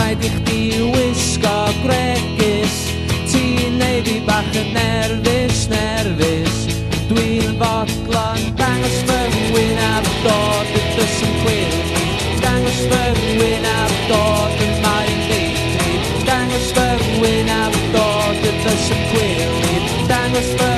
Rhaid i chdi wisgo gwregys. Ti'n neud fi bach yn nerfus, nerfus. Dwi'n fodlon dangos fy ngwynaf, dod y dys yn chwil i. Dangos fy ngwynaf, dod y mae'n ddeitri. Dangos fy ngwynaf, dod y dys yn chwil i. Dangos fy